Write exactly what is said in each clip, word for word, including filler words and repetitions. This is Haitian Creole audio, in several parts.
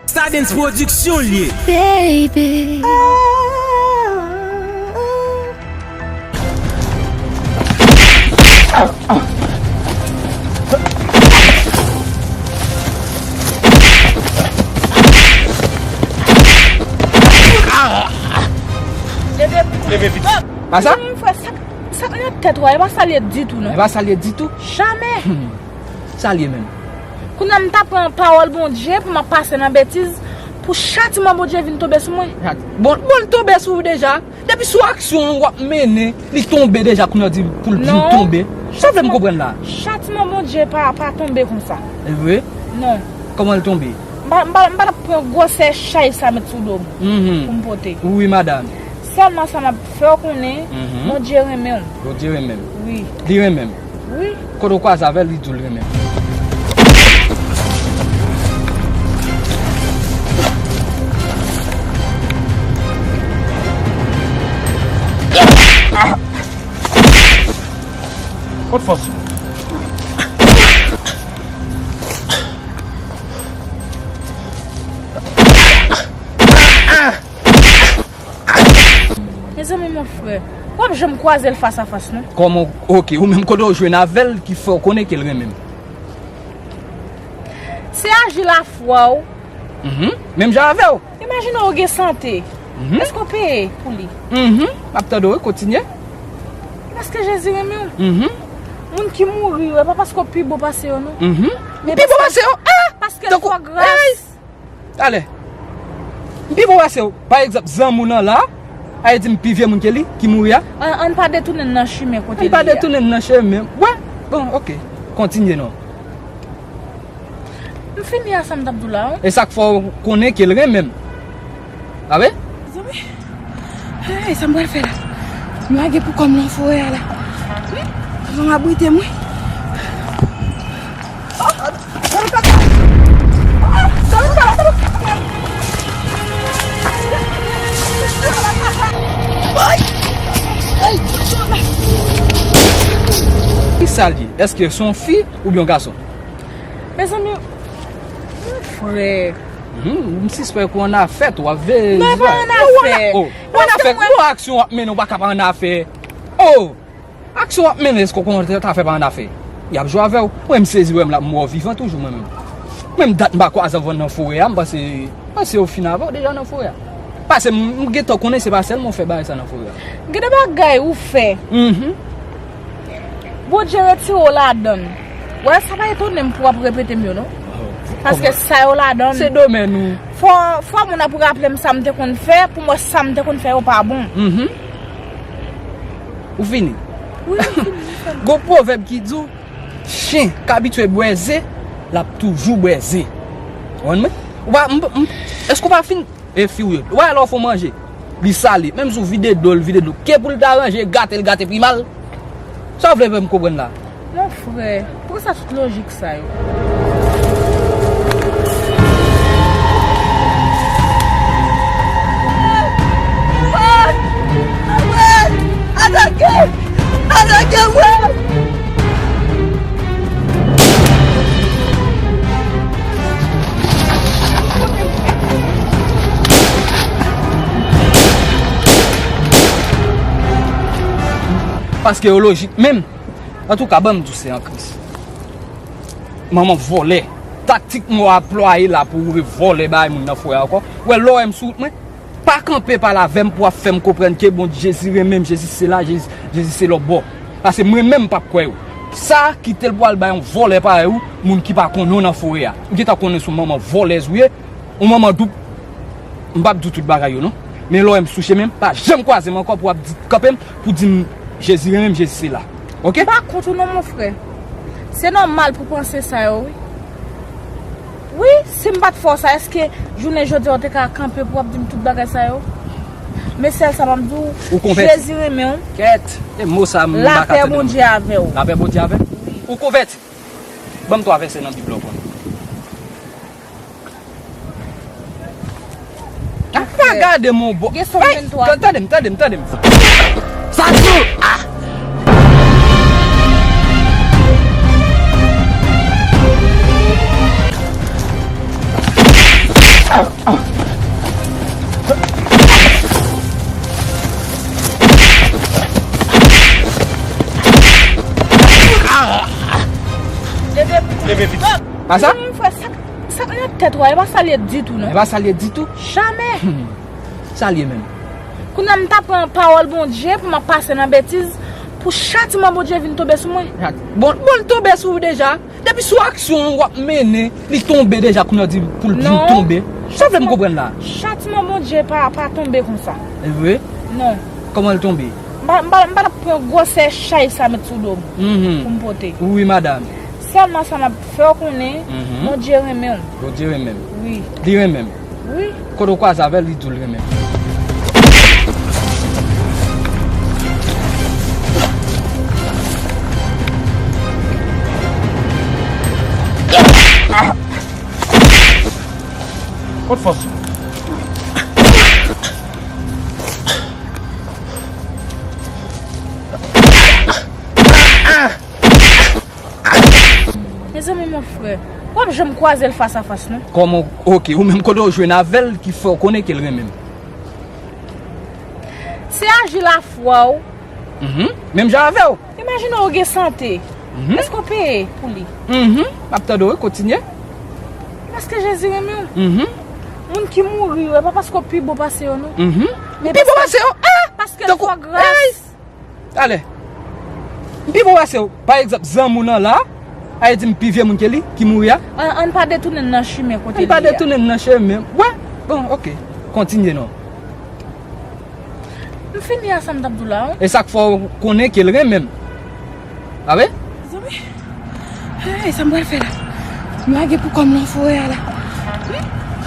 Stardens Production l ye. Baby. Leve vit. Pa sa? Mezanmi, frè, sa, sa k nan tèt ou a, e pa sa l ye ditou, non. E pa sa l ye ditou? Jamè. Hmm. Sa l ye menm? Kounye a m ta pran pawòl Bondye pou m ap pase nan betiz, pou chatiman Bondye vin tonbe sou mwen. Bon, bon, l tonbe sou ou deja. Depi sou aksyon w ap mennen, li tonbe deja, kounye a w di pou l vin tonbe. Sa w vle m konprann la? Chatiman Bondye pa, pa tonbe konsa. E vre? Non. Kòman l tonbe? M pa, m pa, m pa t ap pran gwosè chay sa met sou do m pou m pote. Wi, madanm. Sèlman sa m ap fè w konnen, Bondye renmen w. Bondye renmen m. Wi. Li renmen m. Wi. Kote w kwaze avè l, li di w l renmen m. Kot fòs ou? Mezanmi, mon frè, w ap janm kwaze l fas a fas, non. Kòman, oke, ou menm kote w jwenn avè l ki fè w konnen ke l renmen m? Se aji lafwa w. Mhm. Menm jan avè w. Imajine w gen sante. Mhm. Èske w peye pou li? Mhm. M ap tande w, kontinye. Paske Jezi renmen w. Mhm. Moun ki mouri yo, e pa paske w pi bon pase yo, non. Mhm. Ou pi bon pase yo? Ah! Paske l fè w gras. Talè. M pi bon pase w. Pa egzanp, zanmi w nan la, a vle di m pi vye moun ke li, ki mouri a? An, ann pa detounen n nan chimen kote li ye a. Ann pa detounen n nan chimen. Wè. Bon, oke. Kontinye non. M fini a sa m t ap di w la, wi. E sa k fè w konnen ke l renmen m. A wi? Zanmi. Hey, sa m pral fè la? M lage pou kò m nan forè a la. Wi, avan m abrite m, wi. Oh, oh, oh, oh, oh, oh. Kisa l ye? Èske se yon fi oubyen yon gason? Mezanmi, mon frè. Hmm, m sispèk ou annafè tou, w ap veye. Non, e pa annafè. Oh, ou annafè, bon aksyon w ap mennen, ou pa ka pa annafè. Oh! Aksyon w ap mennen, èske w konn ta fè pa annafè? Y ap jwe avè w. Mwen, m sezi wè m la, m wè w vivan toujou, mwen menm. Mwen, m dat m pa kwaze avè w nan forè a, m panse, panse yo fin avè w deja nan forè a. Paske m, m gentan konnen se pa sèlman w fè bagay sa nan forè a. Gen de bagay ou fè. Mhm. Bondye retire w ladan l. Wè, sa pa etone m pou w ap repete m yo, non. Oh, paske kòman? Sa yo ladan l. Se domèn ou. Fò, fò moun ap raple m sa m te konn fè, pou m wè sa m te konn fè yo pa bon. Mhm. Ou fini? Wi, m fini, m fini. Gon pwovèb ki di w, chen k abitye bwè ze, l ap toujou bwè ze. Ou konprann mwen? Ou pa, m, m, èske w pa fin? E fi w ye. Ou pa wè lè w fè w manje, li sale. Menm si w vide dlo l, vide dlo. Ke pou l ta ranje, gate l, gate pi mal. Sa w vle fè m konprann la? Mon frè, poukisa tout lojik sa yo? Atake! Atake mwen! Paske yo lojik menm. Antouka, ban m di w se an Kris. Manman vòlè. Taktik mwen w aplwaye la pou w revòlè bay moun nan forè a ankò. Ou wè lè w wè m sou wout mwen, pa kanpe pale avè m pou w ap fè m konprann ke bon Jezi renmen m, Jezi se la, Jezi, Jezi se lòtbò. Paske mwen menm m p ap kwè yo. Sa, kite l pou al bay yon vòlè parèy ou, moun ki pa konnen w nan forè a. Ou gentan konnen se yon manman vòlèz ou ye, yon manman doub. M p ap di w tout bagay yo non. Men lè w wè m sou chemen m, pa janm kwaze m ankò pou w ap di, kanpe m, pou di m Jezi renmen m, Jezi se la. Oke? M pa kont ou non, mon frè. Se nòmal pou panse sa yo, wi. Wi, si m pa t fè w sa, èske jounen jodi a w te ka kanpe pou w ap di m tout bagay sa yo? Men sèl sa m ap di w, Jezi renmen w. Kèt, e mo sa m pa ka tande. Lapè Bondye avè w. Lapè Bondye avè m? Wi. Ou konvèti? Ban m twa vèsè nan Bib la w konnen. Ah, pa gade m yon bò. Gen Sòm venntwa. Tande m, tande m, tande m. Sa di w! Ah! Leve vit. Leve vit. A sa? Mwen, frè, sa, sa k nan tèt ou a, e pa sa l ye ditou, non. E pa sa l ye ditou? Jamè. Sa l ye menm? Kounye a m ta pran pawòl Bondye pou m ap pase nan betiz, pou chatiman Bondye vin tonbe sou mwen. Bon, bon, l tonbe sou ou deja. Depi sou aksyon w ap mennen, li tonbe deja, kounye a w di pou l vin tonbe. Sa w vle m konprann la? Chatiman Bondye pa, pa tonbe konsa. E vre? Non. Kòman l tonbe? M pa, m pa, m pa t ap pran gwosè chay sa met sou do m pou m pote. Wi, madanm. Sèlman sa m ap fè w konnen, Bondye renmen w. Bondye renmen m. Wi. Li renmen m. Wi. Kote w kwaze avè l, li di w l renmen m. Kot fòs ou? Mezanmi, mon frè, w ap janm kwaze l fas a fas, non? Kòman? Oke, ou menm kote w jwenn avè l ki fè w konnen ke l renmen m? Se aji lafwa w. Mhm. Menm jan avè w. Imajine w gen sante. Mhm. Èske w peye pou li? Mhm. M ap tande w, wi, kontinye. Paske Jezi renmen w. Mhm. Moun ki mouri yo, e pa paske w pi bon pase yo, non. Mhm. Ou pi bon pase yo? Ah! Paske l fè w gras. Talè. M pi bon pase w. Pa egzanp, zanmi w nan la, a di m pi vye moun ke li, ki mouri a. An, ann pa detounen n nan chimen kote li ye a. Ann pa detounen n nan chimen. Wè. Bon, oke. Kontinye non. M fini a sa m t ap di w la, wi. E sa k fè w konnen ke l renmen m. Pa vre? Zanmi. Ay, sa m pral fè la? M lage pou kò m nan forè a la.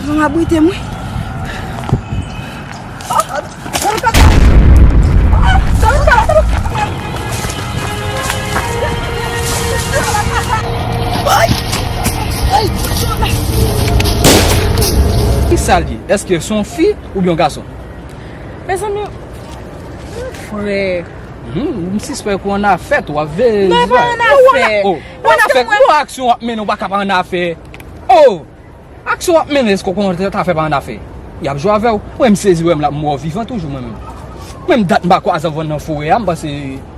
Van abrite m, wi. Kisa l ye? Èske se yon fi oubyen yon gason? Mezanmi, mon frè. Hmm, m sispèk ou annafè tou, w ap veye. Non, e pa annafè. Ou annafè. Yon aksyon w ap mennen, ou pa ka pa annafè. Oh! Aksyon w ap mennen, èske w konn ta fè pa annafè? Y ap jwe avè w. Mwen, m sezi wè m la, m wè w vivan toujou, mwen menm. Mwen, m dat m pa kwaze avè w nan forè a, m panse,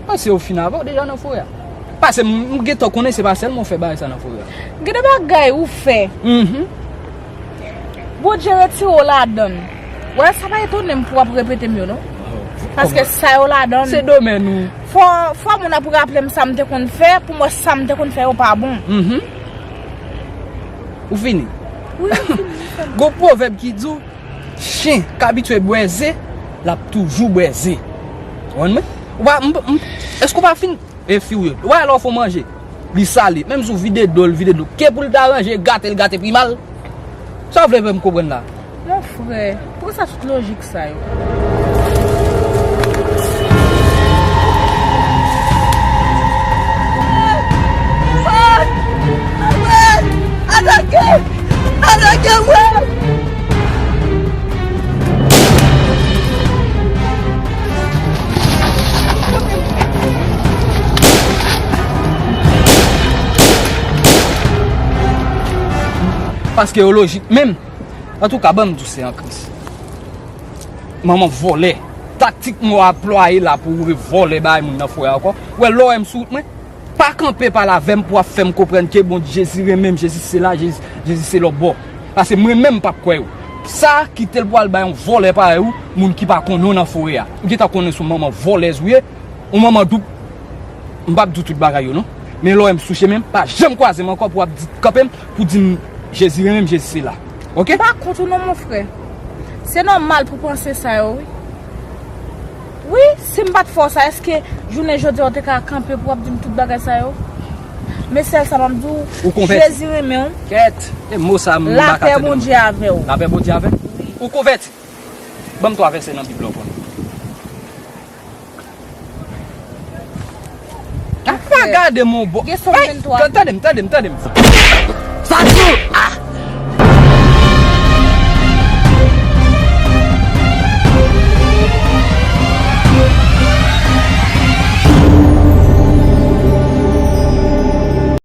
panse yo fin avè w deja nan forè a. Pase m, m gentan konnen se pa sèlman w fè bagay sa nan forè a. Gen de bagay ou fè. Mhm. Bondye retire w ladan l. Wè, sa pa etone m pou w ap repete m yo, non. Paske sa yo ladan l. Se domèn ou. Fò, fò moun ap raple m sa m te konn fè, pou m wè sa m te konn fè yo pa bon. Mhm. Ou fini? Wi, m fini, m fini. Gon pwovèb ki di w, chen k abitye bwè ze, l ap toujou bwè ze. Ou konprann mwen? Ou pa, m, m, èske w pa fin? E fi w ye. Ou pa wè lè w fè w manje, li sale. Menm si w vide dlo, l vide dlo. Ke pou l ta ranje, gate, l gate pi mal. Sa w vle fè m konprann la? Mon frè, poukisa tout lojik sa yo? Atake! Atake mwen! Paske yo lojik menm. Antouka, ban m di w se an Kris. Manman vòlè. Taktik mwen w anplwaye la pou w revòlè bay moun nan forè a ankò. Ou wè lè w wè m sou wout mwen, pa kanpe pale avè m pou w ap fè m konprann ke bon Jezi renmen m, Jezi se la, Jezi, Jezi se lòtbò. Paske mwen menm m p ap kwè w. Sa kite l pou al bay yon vòlè parèy ou, moun ki pa konnen w nan forè a. M gentan konnen se yon manman vòlèz ou ye, yon manman doub. M p ap di w tout bagay yo non. Men lè w wè m sou chemen m, pa janm kwaze m ankò pou w ap di, kanpe m, pou di m Jezi renmen m, Jezi se la. Oke? M pa kont ou non, mon frè. Se nòmal pou panse sa yo, wi. Wi, si m pa t fè w sa, èske jounen jodi a w te ka kanpe pou w ap di m tout bagay sa yo? Men sèl sa m ap di w, Jezi renmen w. Kèt, e mo sa m pa ka tande non. Lapè Bondye avè w. Lapè Bondye avè w? Wi. Ou konvèti? Ban m twa vèsè nan Bib la w konnen. Pa gade m yon bò. Gen Sòm venntwa. Tande m, tande m, tande m. Sa di w, ah!